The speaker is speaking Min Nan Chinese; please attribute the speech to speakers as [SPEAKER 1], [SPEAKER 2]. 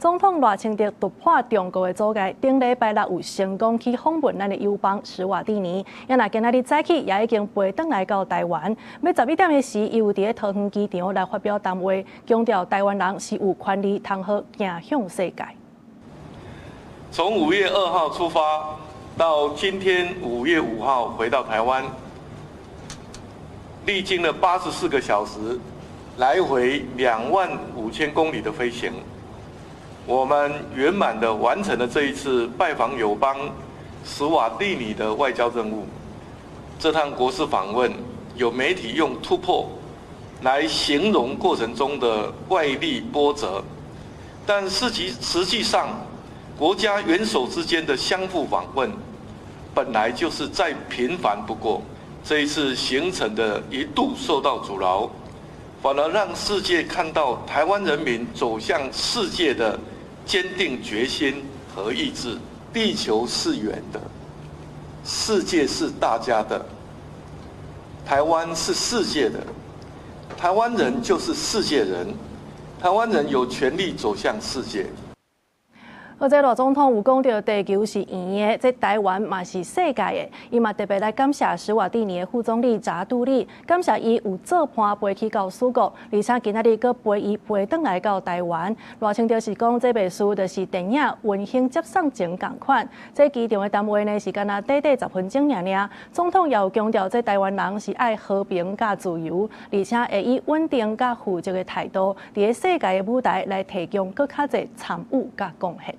[SPEAKER 1] 總統賴清德突破中國的阻礙，頂禮拜六有成功去訪問咱的友邦史瓦蒂尼。啊若今仔日早起也已經飛轉來到台灣。欲11點的時，伊有佇咧桃園機場來發表談話，強調台灣人是有權利通好行向世界。
[SPEAKER 2] 從5月2號出發，到今天5月5號回到台灣，歷經了84個小時，來回25,000公里的飛行，我們圓滿地完成了這一次拜訪友邦史瓦蒂尼的外交任務。這趟國事訪問，有媒體用突破來形容過程中的外力波折，但實際上，國家元首之間的相互訪問本來就是再平凡不過。這一次行程的一度受到阻撓，反而讓世界看到台灣人民走向世界的堅定決心和意志。地球是圓的，世界是大家的，台灣是世界的，台灣人就是世界人，台灣人有權利走向世界。
[SPEAKER 1] 好，這賴總統有講著地球是圓的，這台灣嘛是世界的。伊嘛特別來感謝史瓦蒂尼的副總理扎杜里，感謝伊有做伴飛去到史國，而且今仔日閣陪伊飛轉來到台灣。賴清德是講這袂輸就是電影《溫馨接送情》仝款。這機場的談話呢是干焦短短10分鐘爾爾。總統也有強調，這台灣人是愛和平佮自由，而且會以穩定佮負責的態度，佇咧世界的舞台來提供閣較濟參與佮貢獻。